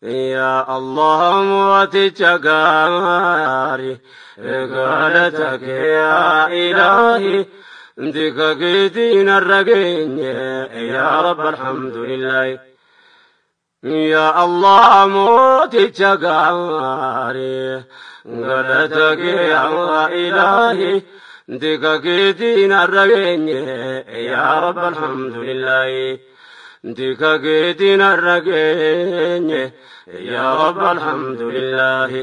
Yaa Allah mooticha gaarii, galata kee yaa ilaahi, tika keetiin har'a geenye, yaa Rabbi alhamdulillahi. Yaa Allah mooticha gaarii, galata kee yaa ilaahi, tika keetiin har'a geenye, yaa Rabbi alhamdulillahi. Tika keetiin har'a geenye, yaa Rabbi alhamdulillahi.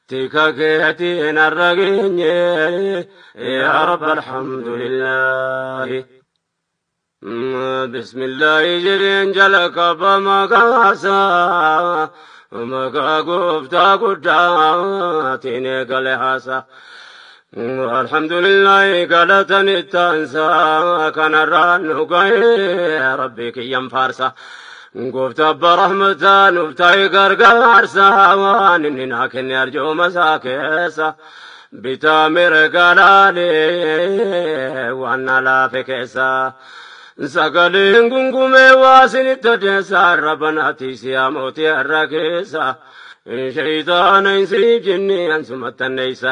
Tika keetiin har'a geenye, yaa Rabbi alhamdulillahi. Bismillahi jedheen jalqaba maqaasaa, maqaa gooftaa guddaatiin eegale haasaa. Alhamdulillahi galatan ittaansaa, kanarraan nu ga'ee Rabbi kiyyan faarsa. Gooftaa abbaa rahmataa nuuf ta'e gargaarsa, waan inni naa kenne arjooma isaa keessa. Bitaa mirga laalee waan na laafe keessa. Sagaleen gungumee waa isinitti odeessa, arraba naatiisiyaa mootii har'a keessa. Shayitaana hin siif jennee ansumattanneessa.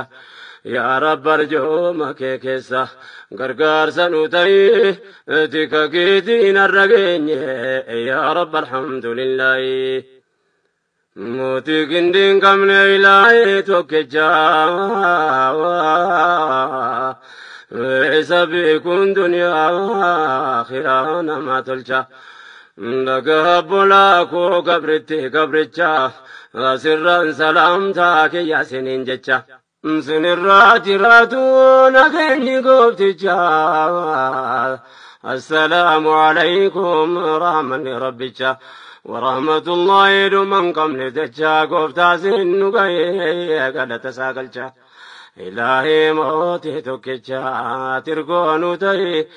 Yaa Rabbi arjooma kee keessa gargaarsa nu ta'ee, tika keetiin har'a geenye, yaa Rabbi alhamdulillahi. Mootii gindii hin qabne ilaahee tokkicha, isa beekuun duniyaa akhiraa nama tolcha. Dhagaa bolaa koo gabritti gabricha, asirraan salaamtaa kiyya siniin jecha. Sinirraa jiraatu nageenyi goofticha. Assalaamu alaykum rahmanni rabbicha. Warahmatullahi dhuman qabne jecha, gooftaa sin nu ga'ee galata isaa galcha. Ilaahii mootii tokkicha tirgoo nu ta'e,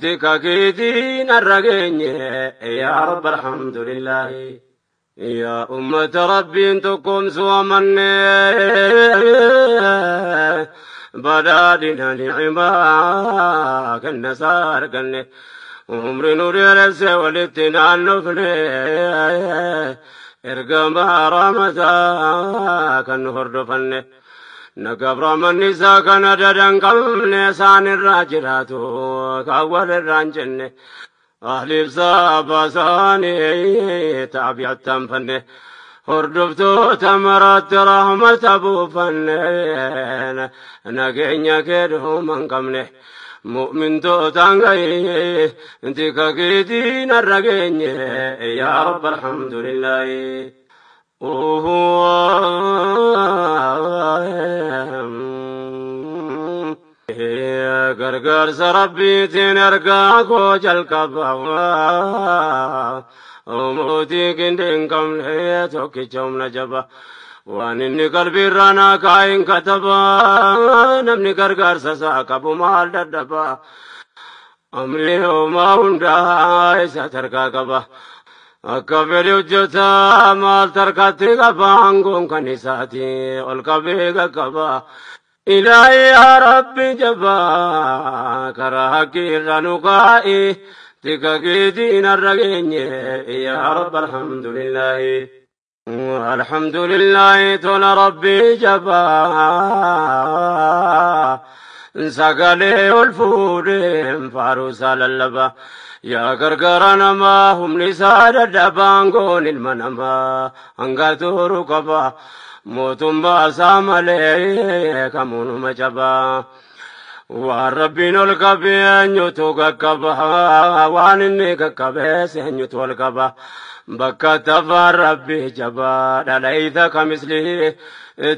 tika keetiin har'a geenye, yaa Rabbi alhamdulillahi. Yaa ummata Rabbiin tokkoomsu amanne, badhaadhina ni'imaa kenna isaa arganne, umri nu dheeresse walitti naannofne, ergamaa rahmataa kan nu hordofanne. Nagaaf rahmanni isaa kana dadan qabne, isaan irraa jiraatu kan walirraa hin jenne. Ahliif saaba isaanii taabi'attan fanne. Hordoftoota maraatti rahmata buufanne, nageenya kee dhuma hin qabne. Mu'mintootaan ga'ee tika keetiin har'a geenye, yaa Rabbi alhamdulillahi. Gargaarsa Rabbiitiin ergaa koo jalqaba. Mootii gindii hin qabne tokkicha humna jaba. Waan inni qalbiirraa naa kaa'in kataba. Namni gargaarsa isaa qabu maal dadhaba? Amri homaa hundaa isa tarkaa qaba. Akka fedhe hojjeta maal tarkaatti qaba, aangoon kan isaati ol qabee qaqqaba. Ilaahi yaa Rabbi jabaa, karaa haqqii irra nu kaa'i, tika keetiin har'a geenye, yaa Rabbi alhamdulillahi. Alhamdulillahi tola Rabbi jabaa, sagalee ol fuudheen faaruusaa lallaba. Yaa gargaara namaa humni isaa dadhabaan, goon ilma namaa hanga turu qaba. Mootummaa isaa malee kamuunuma cabaa. Waan Rabbiin ol qabee eenyutu qaqqaba? Waan inni qaqqabees eenyutu ol qaba? Bakka tafaan Rabbi jabaa dhalayta kamisli,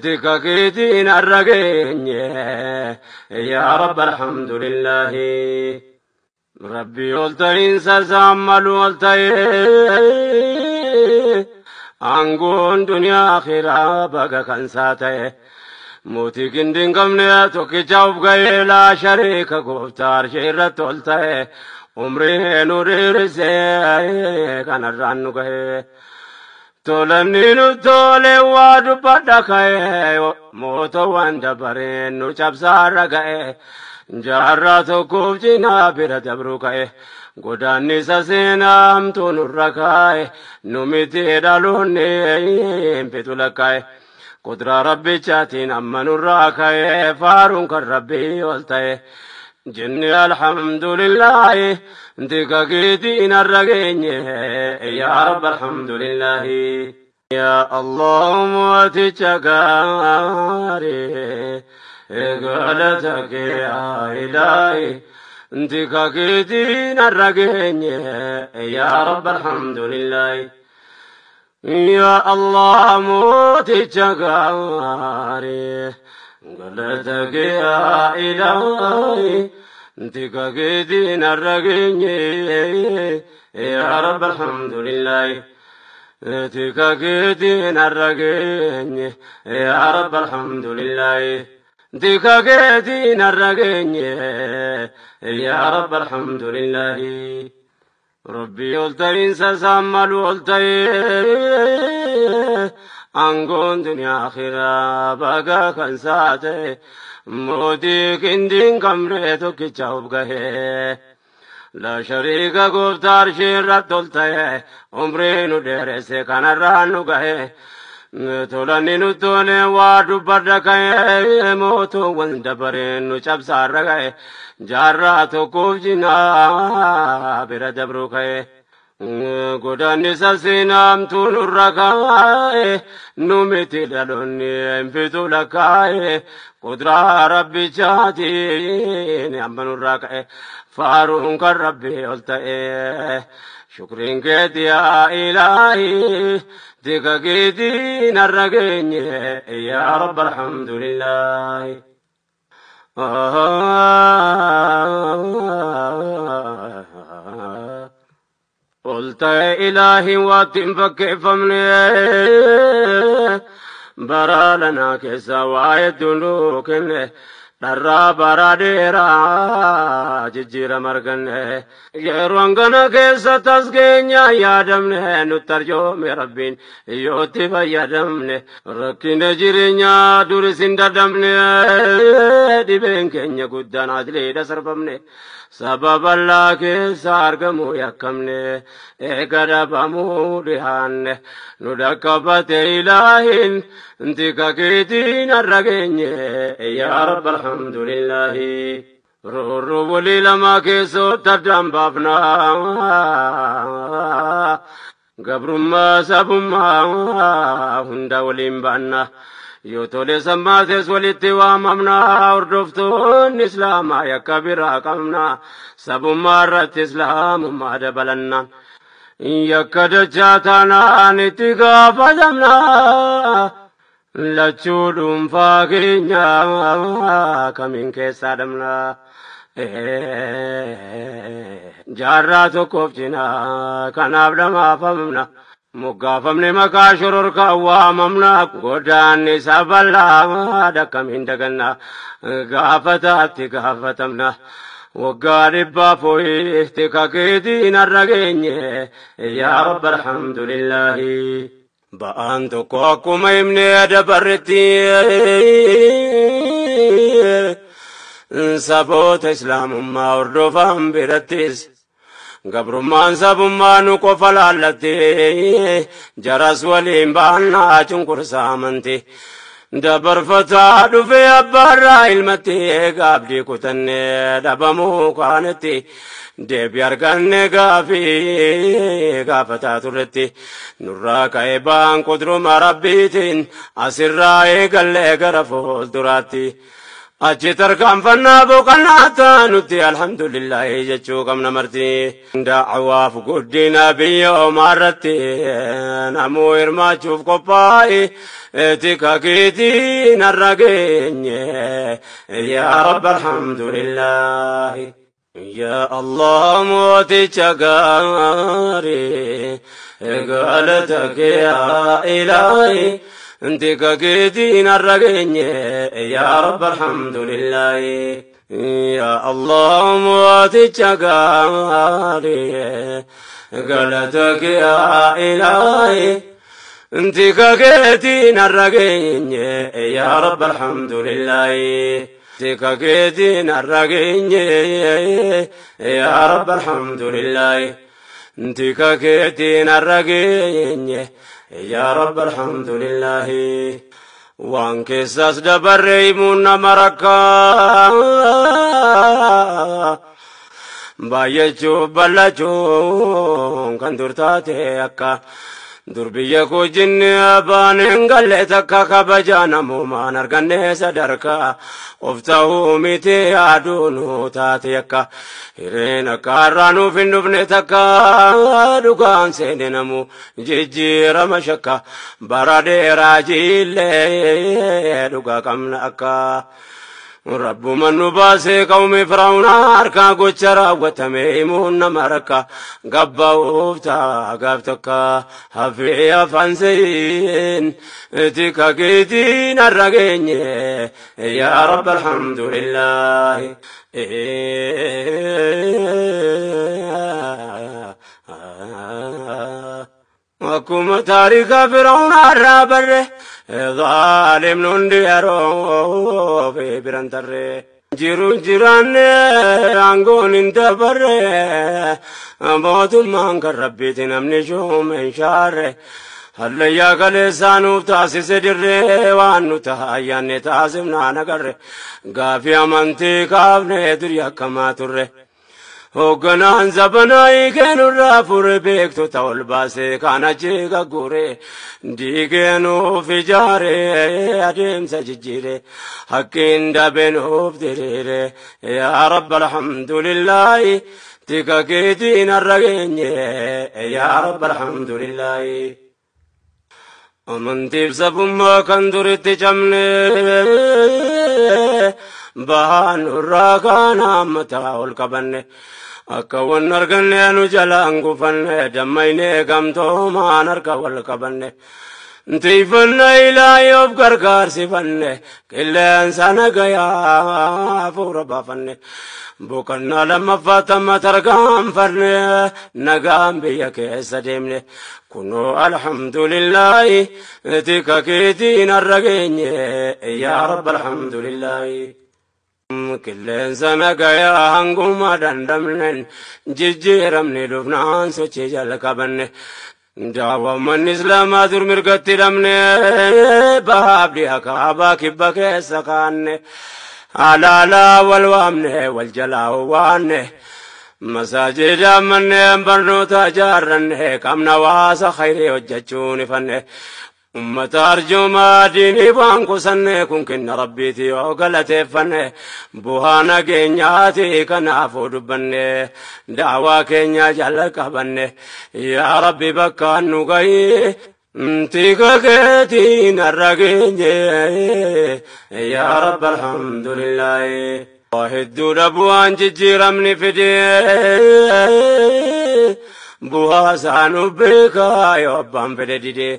tika keetiin har'a geenye, yaa Rabbi alhamdulillahi. Rabbi ol ta'iinsa isaan malu ol ta'ee, aangoon duniyaa akhiraa baga kan isaa ta'e. Mootii gindii hin qabne tokkicha of ga'ee, laa shariika gooftaa arshii irratti ol ta'e, umrii nu dheerisee kanarraan nu ga'e. Tolanni nu tole waa dubbadha ka'e, mootowwan dabareen nu cabsaarra ga'e. Jaarraa tokkoof cinaa bira dabruu ka'e. Godaannisa seenaa hamtuu nurra kaa'e. Nu miti dhaloonni hin fitu lakkaa'e. Kuduraa rabbichaatiin amma nurraa ka'e faaruun kan rabbii ol ta'e. Jinni alhamdulillaahi tika keetiin har'a geenye yaa rabbi alhamdulillaahi. Yaa Allah mooticha gaarii galata kee yaa ilaahi tika keetiin har'a geenye yaa rabbi alhamdulillaahi. Yaa Allah mooticha gaarii galata kee yaa ilaahi tika keetiin har'a geenye yaa rabbi alhamdulillaahi. Tika keetiin har'a geenye yaa rabbi alhamdulillaahi. Tika keetiin har'a geenye yaa rabbi alhamdulillaahi. Rabbi ol ta'iinsa isaan malu ol ta'ee aangoon duniyaa akhiraa baga kan isaa ta'e mootii kindiin kamree tokkicha of gahee. La shariika gooftaa arshii irratti ol ta'e umrii nu dheeresse kanarraan nu gahe. Tolanni nu tole waa dubbadha ka'e mootuuwwan dabareen nu cabsaarra ga'e jaarraa tokkoof cinaa bira dabruu ka'e. Godaannisa seenaamtuu nurra kaa'e nu miti dhaloonni hin fitu lakkaa'e kuduraa rabbichaatiin amma nurraa ka'e faaruun kan rabbii ol ta'e. Shukriin keeti yaa ilaahi tika keetiin har'a geenye yaa rabbi alhamdulillaahi. Ol ta'e ilaahi waatti hin fakkeeffamne bara lanaa keessa waa hedduu nuu kenne. Dharraa bara dheeraa jijjiirama arganne yeroo hangana keessa tas keenya yaadamne nutti arjoome rabbiin yootti fayyadamne rakkina jireenyaa duris hin dadhabne dhibeen keenya guddaan adliidha sarbamne sababa allaa keessa argamuu yakkamne eega dhabamuu dhihaanne nu dhaqqabate ilaahin tika keetiin har'a geenye yaa rabbi alhamdulillaahi. Roorroo walii lamaa keessootti addaan baafnaa. Gabrummaa sabummaa hunda waliin baanna. Yoo tole sammaates walitti waamamna. Hordoftoonni islaamaa yakka biraa qabna. Sabummaa irratti islaamummaa dabalanna. Yakka dachaa taanaan itti gaafatamna. Lachuu dhuunfaa keenya kamiin keessaa dhabna. Jaarraa tokkoof cinaa kanaaf dhamaafamna. Moggaafamne maqaa shororkaa waamamna. Godaanni bal'aa dhakkamiin daganna. Gaafataatti gaafatamna. Waggaa dhibbaa fooyii tika keetiin har'a geenye yaa rabbi alhamdulillaahi. Ba'aan tokko akkuma himne dabarretti saboota islaamummaa hordofan birattis gabrummaan sabummaa nu qofa laallatti jaras waliin baannaa cunqursaa amanti. Dabarfataa dhufee abbaarraa ilmatti gaabdii kutannee dhabamuu kaanetti deebii arganne gaafii gaafataa turretti nurraa ka'ee ba'aan qudruma rabbiitiin asirraa eegallee gara fuulduraatti. Achi tarkaanfannaa boqonnaa taanutti alhamdulillaahi jechuu qabna marti. Da'awaaf guddina biyya omaarratti namuu hirmaachuuf qophaa'e tika keetiin har'a geenye yaa rabbi alhamdulillaahi. Yaa Allah mooticha gaarii galata kee yaa ilaahi tika keetiin har'a geenye yaa rabbi alhamdulillaahi. Yaa Allah mooticha gaarii galata kee yaa ilaahi tika keetiin har'a geenye yaa rabbi alhamdulillaahi. Tika keetiin har'a geenye, yaa Rabbi alhamdulillahi. Tika keetiin har'a geenye, yaa Rabbi alhamdulillahi. Waan keessaas dabarre himuun nama rakkaa. Baay'achuuf bal'achuun kan dur taate akka dur biyya koo jinni abbaan hin galle takka kabajaa namoomaan arganne sadarkaa of ta'uu miti aduunu taate akka hireen akka har'aa nuuf hin dhufne takka dhugaan seene namu jijjiirama shakka bara dheeraa jiillee dhugaa qabna akka. Rabbuma nu baasee qawmi Firaa'uuna harkaa gocha raawwatame himuun nama rakka gabbaa'uuf ta'a gaaf takka hafee afaan seeyin tika keetiin har'a geenye, yaa Rabbi alhamdulillahi. Akkuma taarika Firaa'uuna har'aa barre zaalimni hundi yeroo fi biran tarre. Jiru jiraanne aangoon hin dabarre mootummaan kan Rabbiiti namni shuume hin shaarre. Hallayyaa kaleessaa nuuf taasise dirree waan nu ta'a ayyaanne taasifnaa nagarre gaafii amantii kaafne durii akkamaa turre. Hoogganaan zabanaa hiikeenurraa fure beektota ol baasee kan achi gaggure diigee nuuf ijaare adeemsa jijjiire hakkiin dabe nuuf diriire, yaa Rabbi alhamdulillahi tika keetiin har'a geenye, yaa Rabbi alhamdulillahi. Amantiif sabummaa kan duritti cabne bahaan nurraa kaan hammataa ol qabanne akka wan arganne nu jalaan gufanne dammaynee gamtoomaan harka wal qabanne. Tiifanna ilaahi of gargaarsifanne qilleensa nagayaa hafuura baafanne boqonnaa lammaffaa tamma tarkaanfanne nagaan biyya keessa deemne kunoo alhamdulillahi tika keetiin har'a geenye, yaa Rabbi alhamdulillahi. Qilleensa nagayaa hanguma dandamnen jijjiiramne dhufnaan sochii jalqabanne. Daawwammanni Islaamaa dur mirgatti dhabne bahaaf dhiha kaabaa kibba keessa kaanne alaalaa wal waamne wal jalaa waanne masaajida manneen barnoota ijaarranne qabna waasa khayrii hojjechuun ifanne ummata arjoomaa diinii waan kusanne kun kenna Rabbiiti yoo galateeffanne bu'aa nageenyaati kanaafuu dubbanne daawaa keenya jala qabanne, yaa Rabbi bakkaan nu gahi tika keetiin har'a geenye, yaa Rabbi alhamdulillahi. Hedduudha bu'aan jijjiiramni fidee bu'aa isaa nu beekaa yoo abbaan fedhe didee.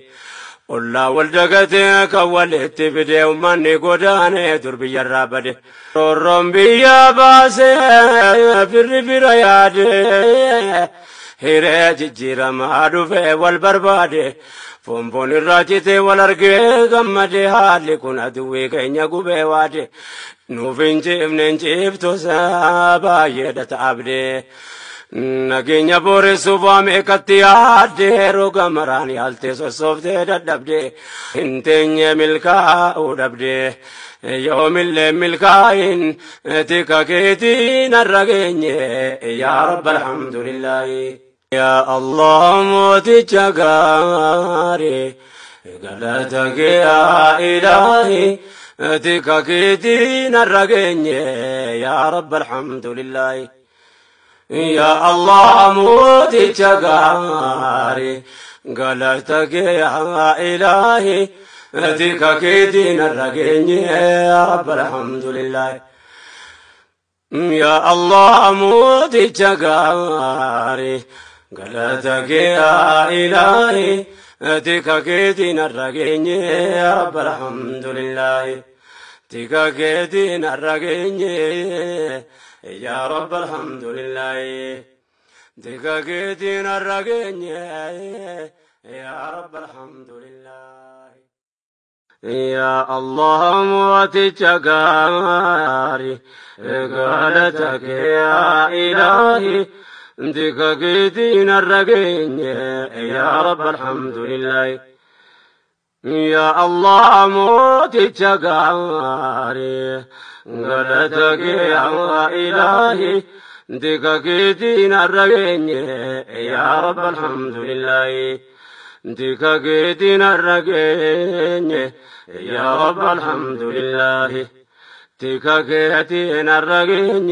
Ollaa wal dagatee kan walitti fidee uummanni godaanee dur biyyarraa bade. Roorroon biyya baasee firri fira yaade hiree jijjiiramaa dhufee wal barbaade. Foonfoon irraa citee wal argee gammade haalli kun aduwwii keenya gubee waade. Nuuf hin ciifne hin ciiftusa baay'eedha ta'abdee. Nageenya booressuuf waa meeqatti yaadde roga maraan yaaltee sossooftee dadhabde hin teenye milkaa'uu dhabde yoomillee milkaa'in tika keetiin har'a geenye, yaa Rabbi alhamdulillahi. Yaa Allah mooticha gaarii galata kee yaa Ilaahi tika keetiin har'a geenye, yaa Rabbi alhamdulillahi. Yaa Allah mooticha gaarii galata kee yaa Ilaahi tika keetiin har'a geenye, yaa Rabbi alhamdulillahi. Yaa Allah mooticha gaarii galata kee yaa Ilaahi tika keetiin har'a geenye, yaa Rabbi alhamdulillahi. Tika keetiin har'a geenye, yaa Rabbi alhamdulillahi. Tika keetiin har'a geenye, yaa Rabbi alhamdulillahi. يا الله موتك غاري قالتك يا إلهي ديك كيتين الرقين يا رب الحمد لله. يا الله موتك غاري قالتك يا إلهي ديك كيتين الرقين يا رب الحمد لله. ديك كيتين الرقين يا رب الحمد لله. ديك كيتين الرقين.